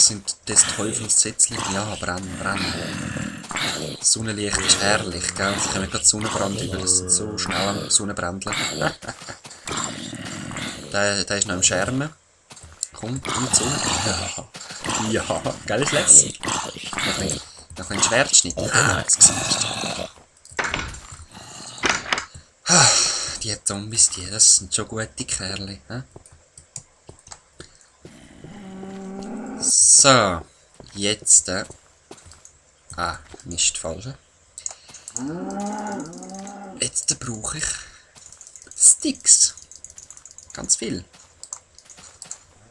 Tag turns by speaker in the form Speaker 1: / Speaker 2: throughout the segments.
Speaker 1: sind des Teufels Sätzchen. Ja, brennen. Sonnenlicht ist herrlich, gell? Ich komme gerade Sonnenbrand über, das sind so schnell am Sonnenbrändeln. der ist noch im Schermen. Komm, in die Sonne. Ja, gell, ist lässig. Noch ein Schwertschnitt. Ah, das Gesicht. Die Zombies, das sind schon gute Kerle. He? So, jetzt. Mist, falsch. Jetzt brauche ich Sticks. Ganz viel.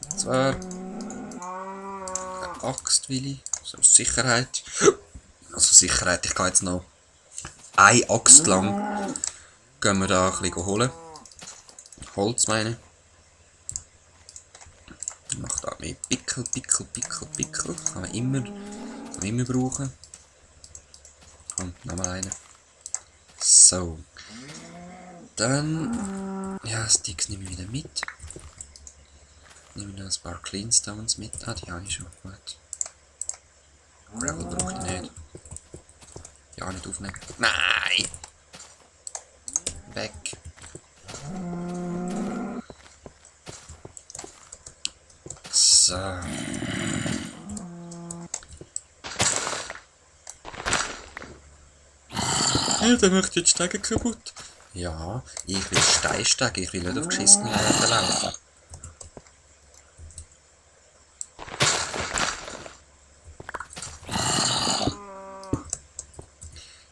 Speaker 1: Und zwar eine Axt will ich. So aus Sicherheit. Also Sicherheit, ich gehe jetzt noch eine Axt lang. Gehen wir da ein bisschen holen. Holz meine. Ich mache da mehr Pickel. Kann man immer brauchen. Komm, nochmal einen. So. Dann. Ja, Sticks nehme ich wieder mit. Nehme noch ein paar Cleanstones mit. Die habe ich schon. Gut. Gravel brauche ich nicht. Ja, nicht aufnehmen. Nein! Weg. So. Ja, der macht jetzt Stege kaputt. Ja, ich will Steinstege, ich will nicht auf geschissene Läden laufen.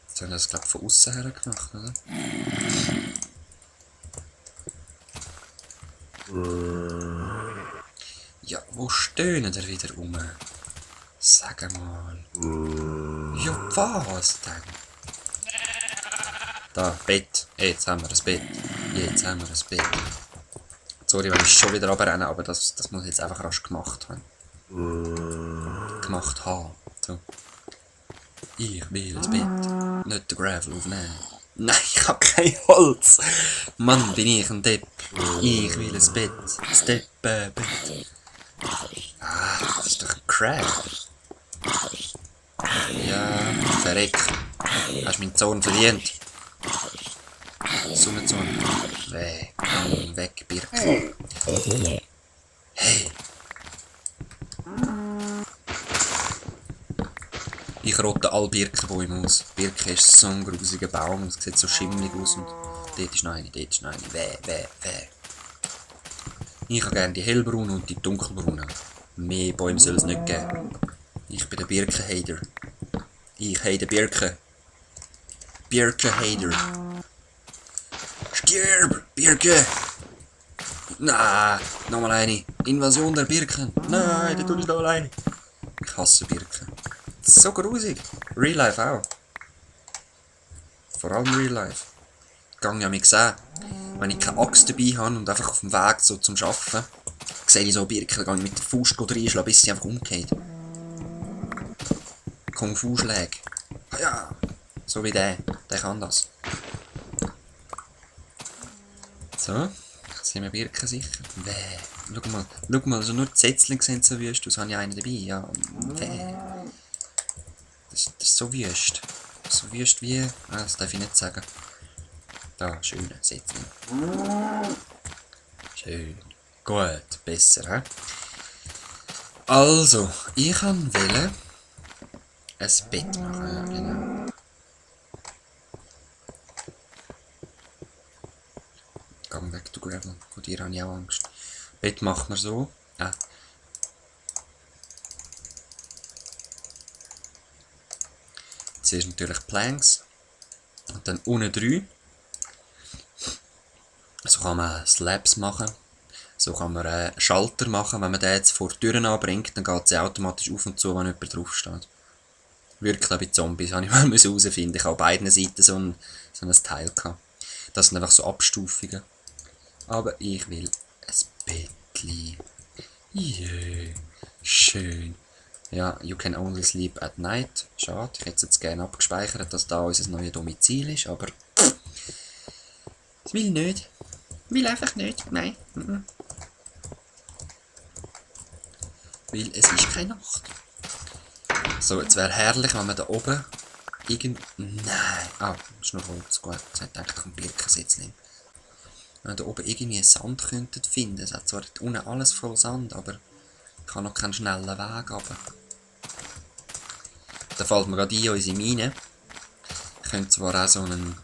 Speaker 1: Jetzt haben wir das, glaube ich, von außen her gemacht, oder? Ja, wo stöhnt er wieder rum? Sag mal. Ja, was denn? Da, Bett. Jetzt haben wir ein Bett. Sorry, wenn ich schon wieder runterrenne, aber das muss ich jetzt einfach rasch gemacht haben. So. Ich will das Bett. Nicht den Gravel aufnehmen. Nein, ich habe kein Holz. Mann, bin ich ein Depp. Ich will ein Bett. Das Depp-Bett. Das ist doch ein Crab. Ja, verreck. Hast du meinen Zorn verdient? Sonnenzorn. Weg, Birke. Hey. Ich rotte alle Birkenbäume aus. Birke ist so ein grusiger Baum, es sieht so schimmelig aus und dort ist noch eine. Weh. Ich habe gerne die hellbraunen und die dunkelbraunen. Mehr Bäume soll es nicht geben. Ich bin der Birkenhater. Ich hate Birke. Birkenhater. Stirb, Birke! Nein, nochmal eine. Invasion der Birken. Nein, da tue ich noch alleine. Ich hasse Birken. Das ist so grusig. Real Life auch. Vor allem Real Life. Ich gehe ja mich sehen. Wenn ich keine Axt dabei habe und einfach auf dem Weg so zum Arbeiten, sehe ich so Birken, dann gehe ich mit der Faust reinschlagen, bis sie einfach umgeht. Kung-Fu-Schläge. Ja, so wie der kann das. So, sind wir Birken sicher? Schau mal, also nur die Sätzchen sehen so wüst aus, habe ich einen dabei, ja. Das ist so wüst. So wüst wie, das darf ich nicht sagen. Da, schön, Sätzchen. Schön. Gut, besser, hä? Also, ich wollte ein Bett machen, ja, genau. Geh weg, du Gravel. Von dir habe ich auch Angst. Bett macht man so. Zuerst natürlich Planks. Und dann unten 3. So kann man Slabs machen. So kann man Schalter machen. Wenn man den jetzt vor die Türen anbringt, dann geht sie automatisch auf und zu, wenn jemand drauf steht. Wirklich bei Zombies habe ich mal herausfinden. Ich habe auf beiden Seiten so ein Teil gehabt. Das sind einfach so Abstufungen. Aber ich will ein Bettli. Yeah, schön. Ja, you can only sleep at night. Schade, ich hätte es jetzt gerne abgespeichert, dass da unser neues Domizil ist, aber ich will nicht. Ich will einfach nicht. Nein. Weil es ist keine Nacht. So, jetzt wäre herrlich, wenn man da oben Nein. Ah, ist noch Holz. Gut, jetzt hätte ich gedacht, ich einen Birkensitz nehmen. Wenn wir da oben irgendwie Sand könnten finden. Es hat zwar unten alles voll Sand, aber ich habe noch keinen schnellen Weg runter. Da fällt mir gerade ein, unsere Mine. Könnte zwar auch so einen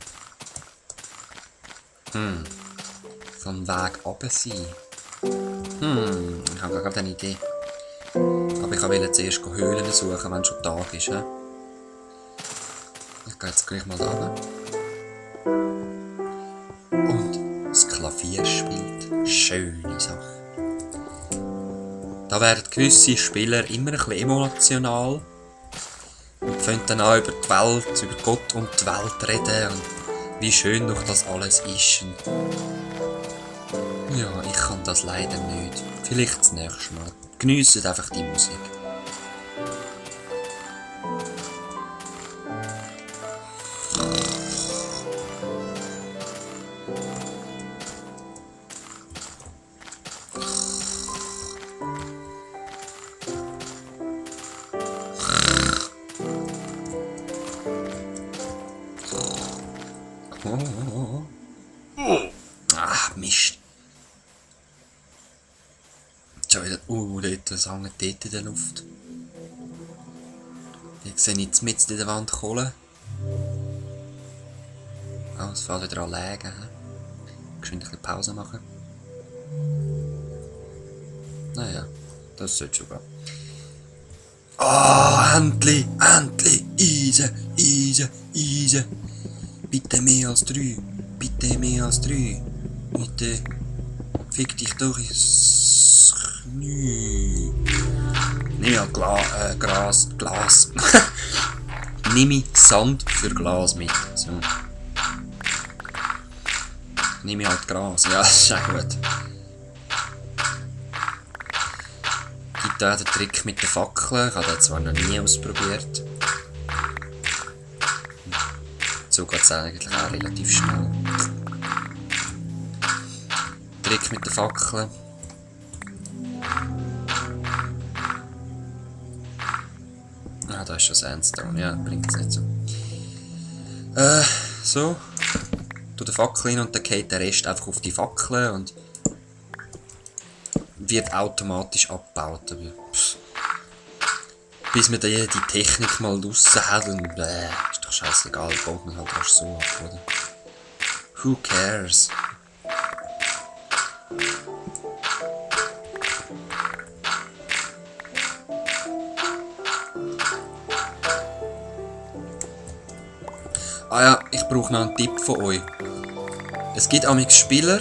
Speaker 1: Weg runter sein. Ich habe gerade eine Idee. Aber ich wollte zuerst Höhlen suchen, wenn es schon Tag ist. He? Ich gehe jetzt gleich mal runter. Und das Klavier spielt. Schöne Sache. Da werden gewisse Spieler immer ein bisschen emotional. Und fangen dann an über die Welt, über Gott und die Welt reden. Und wie schön doch das alles ist. Und ja, ich kann das leider nicht. Vielleicht das nächste Mal. Geniessen einfach die Musik. Mist. Schon wieder. Das hängt dort in der Luft. Ich sehe jetzt mitten in der Wand Kohle. Oh, es fällt wieder an Lägen. Geschwind ein bisschen Pause machen. Naja, das sollte schon gehen. Ah, endlich! Endlich! Eisen! Bitte mehr als 3. Bitte mehr als 3. Bitte. Fick dich doch ins Knie. Nimm halt Glas. Nimm ich Sand für Glas mit. So. Nimm ich halt Gras. Ja, das ist auch gut. Gibt auch den Trick mit den Fackeln. Ich habe den zwar noch nie ausprobiert. So geht es eigentlich auch relativ schnell. Trick mit den Fackeln. Ah, da ist schon Sandstone. Ja, bringt es nicht so. So. Tu den Fackel hin und dann geht der Rest einfach auf die Fackeln und wird automatisch abgebaut. Aber, bis man die Technik mal draussen hat und ist doch scheißegal, baut man halt erst so ab, oder? Who cares? Ah ja, ich brauche noch einen Tipp von euch. Es gibt amigs Spieler,